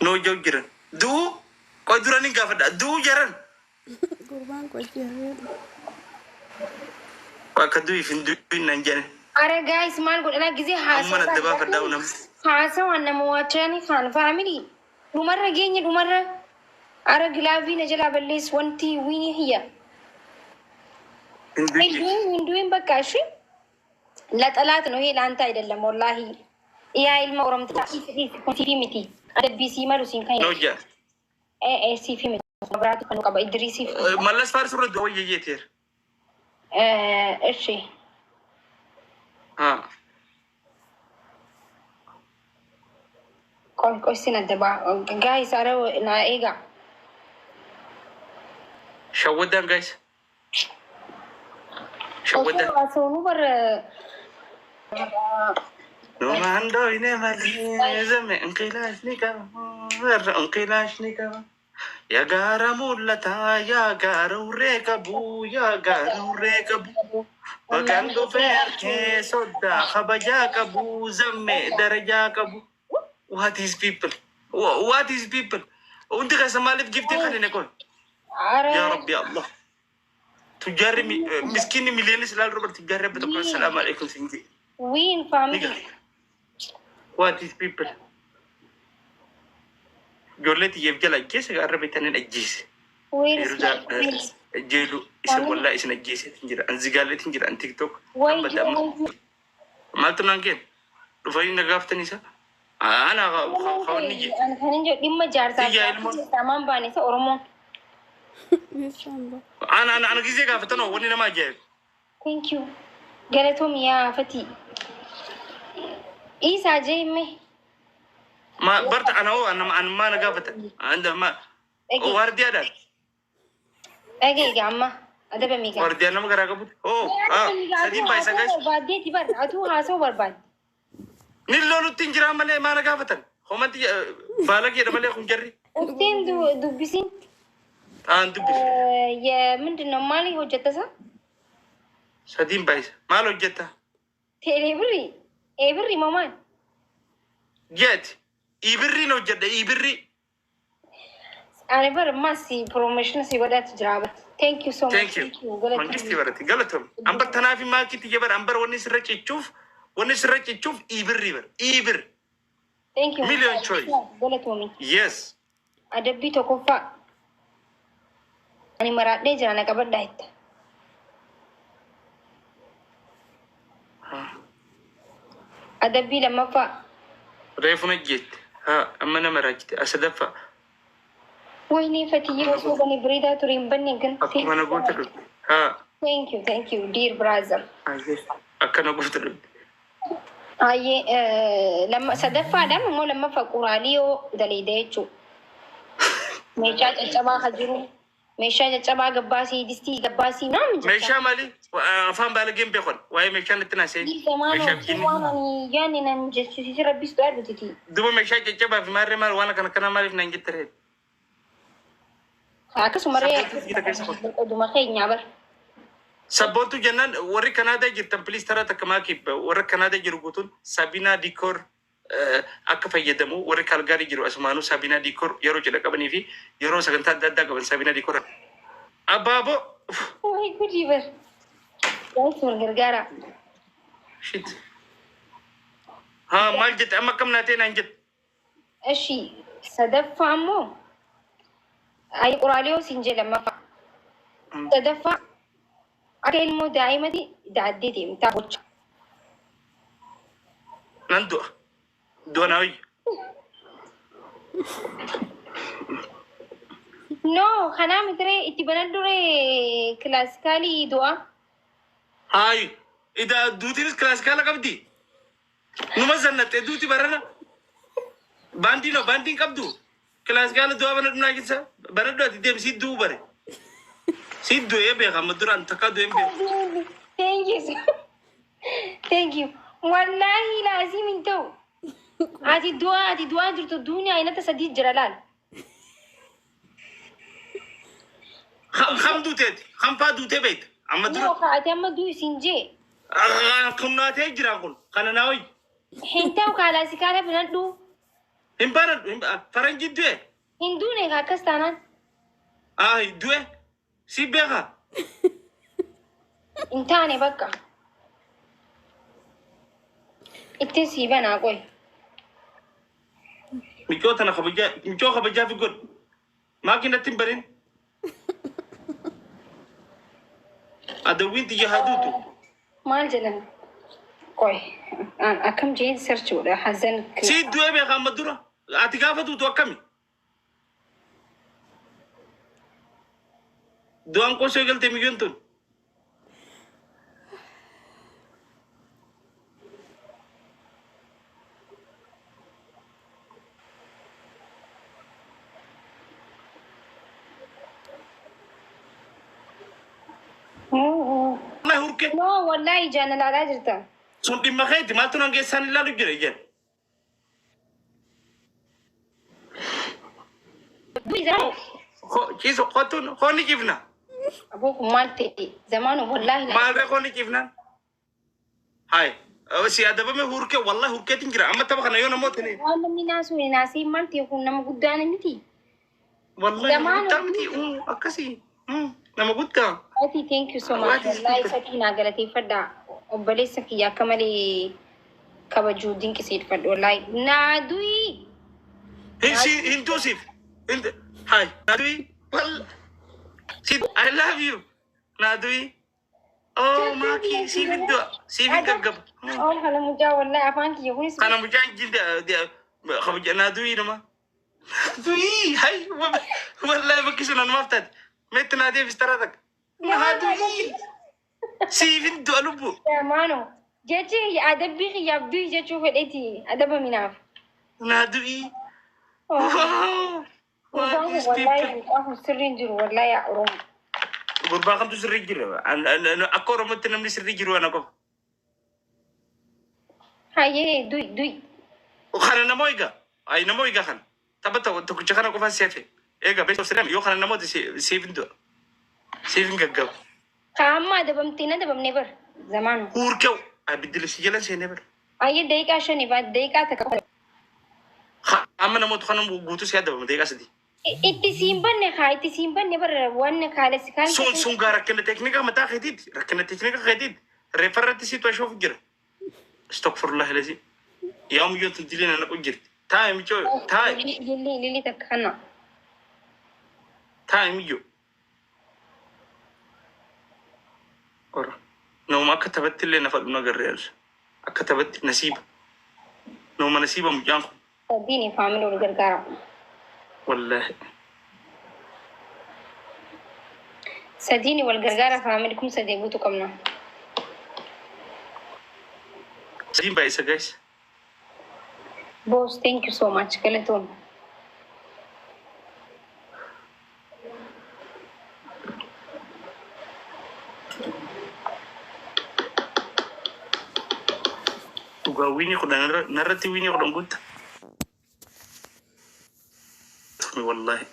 Noo jau jiran. Du'u qoy dura nin gaafadha. Du'u jaran. Gurbaan qochii harreedha. Akka du'iif hin du'in nan jedhan. Are guys, maal godhanaa gisee Amma nadda baafadhaa nama. Haasawaan nama waachanii kaan family dhumarra geenye dhumarra. Ara glove na jalaa ballees wanti wiini hiyya. Hin du'in jechuudha. Hin du'in bakka ishee ለጠላት ነው ይሄ ለአንተ አይደለም። ወላሂ yaa ilma Oromtichaa siif miti. Adabbii sii malu siin kan Noo jaa. Siif miti. Biraatu kan qaba Idrisiif. Mallas Faaris irra du'a wayya jeeteera. እሺ. Haa. ቆይ ቆይ sin adda baa guys, ara naa eegaa. Shawwaddaan guys. Shawwaddaan. Osoo haasawnu bar. Numaan dooyne malee zame inqilaash ni qaba. Inqilaash ni qaba. Yaa gaara mul'ataa, yaa gaara hurree qabu, yaa gaara hurree qabu. Maqaan dhufee harkee soddaa kabajaa qabu, zammee darajaa qabu. What is people? What is people? Hundi keessa maaliif giftii kan hin qoy? Ara. Yaa Rabbi Allah. Tujjaarri miskiinni miliyoonis ilaalu Robert tujjaarri abba tokko assalaamu alaikum sin jedhe. Win family. Niga. What is people? Ijoollee xiyyeef jala ajjeese gaarra bitanii ajjeese. Where is Feeruzaa my jeelu isin wallaa isin ajjeeseetiin jira. An zigaaleetiin jira. An TikTok. Way. Dhaabbata amma. Maaltu naan kenna? Dhufanii na gaafatanii isa. Ana kawanni jee. Ani kan hin jedhu dhimma jaarsaa Iyyaa ilmoon. keessaa maan baane isa Oromoon. Eessaan ba'a? Ana ana ana gizee gaafatanoo wanni nama ajaa'ibu. Thank you. Galatoom yaa Fatii. Isaa jee himme. Ma barta ana hoo ana ana maa na gaafatan? Anda ma Dhagee. waardiyaadhaan. Dhagee egaa amma adaba miigaa. Waardiyaa nama garaa qabutti. Oo sadiin baay'isa guys. Barbaaddeeti bar atuu haasa'uu barbaadde. Ni lolutti hin jiraa malee maa na gaafatan? Homanti baalageedha malee kun jarri. Ufteen dubbisiin. Aan dubbisu. ምንድን ነው maali hojjettasa? Sadiin baay'isa. Maal hojjetta? Teelee birrii ee birrii moo maal? Jeeti. Ibirriin hojjedha ibirrii. Ani bar ammas promotion si godhaatu jira bar. Thank you so much. Thank you. Mangistii barate galatoom. Ambar tanaafi maakitti jabara ambar wanni sirra cichuuf ibirrii bar ibir. Thank you. Million choice. Galatoomi. Yes. Adabbii tokkoffaa. Ani maraadhee jira na qabadhaa itti. Adabbii lammaffaa. Reefuma jette. Haa amma nama raajite asadaffaa. Wayinee Fatiyyee osoo bane bareedaa ture hin banne gan. Akkuma na goota dhufte. Haa. Thank you, thank you, dear brother. Akkana goota dhufte. Ayyee lamma sadaffaadhaan immoo lammaffaa quraalii yoo daleeda jechuudha. Meeshaa caccabaa kan jiru, meeshaa caccabaa gabbaasii, distii gabbaasii naam jecha. Meeshaa maali? Afaan baalageen beekan. Waa'ee meeshaa natti naasee. Meeshaa jinni. Waan ani yaanni nan jechisiise rabbis du'aa. Duba meeshaa caccabaa fi maarree maal waan akkana kana maaliif naan jette ree? Akkasuma ree Sabboontuu jira keessa qofa. qoduma keenyaa bar. Sabboontuu jennaan warri Kanaadaa jirtan please taraa takka maakii warra Kanaadaa jiru guutuun Sabinaa Decor akka fayyadamu, warri Kaalgaarii jiru asumaanuu Sabinaa Decor yeroo cidha qabanii fi yeroo sagantaa adda addaa qaban Sabinaa Decor. Abaaboo. Wayi gudii bar. Guys, wal gargaara. Shit. Haa, maal jette amma? Akkam naatee naan jette? Eshi sadaffaa immoo ayi quraaliyoo siin jee lammaffaa. Sadaffaa akka ilmoo daa'imati daaddee deemtaa gocha. Nan du'a. Du'a naa wayya. No, kanaa mitiree itti banadhuree kilaasikaalii du'a. Haayi. Ida duutiinis kilaasikaala qabdi. Numa zannattee duuti barana. Baandii no baandiin qabdu. Kilaasikaala du'a banadhu naa keessa. Banadhu ati deemi si du'u bare. Si du'ee beeka amma duraan takkaa du'ee hin beeku. Thank you. Thank you. Wallaahi laazim hin ta'u. Ati du'aa jirtu duuni aynata sadii jira laal. Kam duuteeti? Kam faa duutee beekta? Amma dura. No, ati amma du'u siin jee. Kun naatee jira kun. Kana naa wayya. Hin ta'u, kilaasikaala banadhu. Hin baradhu. Faranjii du'e. Hin duune kaa akkas taanaan. Ah, du'e. Si beeka. Hin taane bakka. Ittiin sii banaa qoy. Micoo tana kabajaa, micoo kabajaa fi godhu. Maaki natti hin barin. Adawwiin tiyya haa duutu. Maal jedhan? Qoy. Akkam jeen search godha. Hazan. Si du'e beeka amma dura. Ati gaafa duutu akkami? Du'aan qosoo eegalte miyyoon tun. Wallahi hurkee. No, wallahi ijaan ilaalaa jirta. Sun dhimma keeti, maaltu nan geessaan ilaalu jira ijaan. Ciisu kottuun hoonni ciifna. Aboo kun maal ta'e? Zamaanu wallahi. Maalree hoonni ciifnaan? Hai. Si adabame hurkee, wallahi hurkeetiin jira. Amma tapha kana yoo namoota ni. Waan namni naasuu hin naasii maal ta'e kun nama guddaa miti. Wallahi nama guddaa miti. Akkasii. Nama guddaa. Ati thank you so much. What is Wallahi stupid? Fatii naa galateeffadha. Obboleessa kiyya akka malee kabajuu dinqisiifadhu wallahi. Naa du'i. Hin duusiif. Hai. Naadui. Wal. Si I love you. Naadui. Oh, Maki, siif hin du'a. Siif hin gaggaba. Oh, kana mucaa wallahi afaan kiyya kunis. Kana mucaan jilda kabaja naadui nama. Naadui. Hai. Wallahi bakki sun anumaaf taate. Meetti naa deebis taraa takka. Naadui. Siif hin du'a lubbu. Maano jechi adabbii kiyyaaf du'i jechuu fedheeti adaba minaaf. Naadui. Wow. Gurbaan What kun is wallahi people? mucaa kun sirriin jiru wallahi yaa Oromoo. Gurbaa kamtu sirrii jira? Akka Oromootti namni sirrii jiru ana qofa. Hayyee du'i du'i. Kana namoo egaa. Ay, namoo egaa kana. Tapha tokko tokkicha kana qofa seefe. Egaa beektu sirrii yoo kana namoota siif hin du'a. Siif hin gaggabu. Ka amma adabamtee na adabamne bar zamaanu. Huurkew. Abiddi si jala seenee bara. Hayyee daqiiqaa 5 baat daqiiqaa takka qofa. Amma namoota kana guutuu si adabama daqiiqaa 3. Itti siin banne kaa itti siin banne bar waan kaalessi kaan. Sun gaa rakkina teeknikaa mataa keetiiti. Rakkina teeknikaa keetiiti. Reeffa irratti si to'ashoof jira. Astagfirullah lazi. Yaa muyyoon tun dilee na naqu jirti. Taa'e michoo taa'e. Lilli lilli takka kana. Taa'e miyyoo. Ora. Nama akka taphatti illee nafa dhuna garree akka taphatti nasiiba. Nama nasiiba mucaan kun. Sadiin faamilii wal gargaara. Wallahi. Sadiin wal gargaara faamilii 3000 guutuu qabna. Sadiin baay'isa guys. Boss, thank you so much. Galatoon. Dhugaa wiinii 10 narratti wiinii 10 guutta. Wallahi.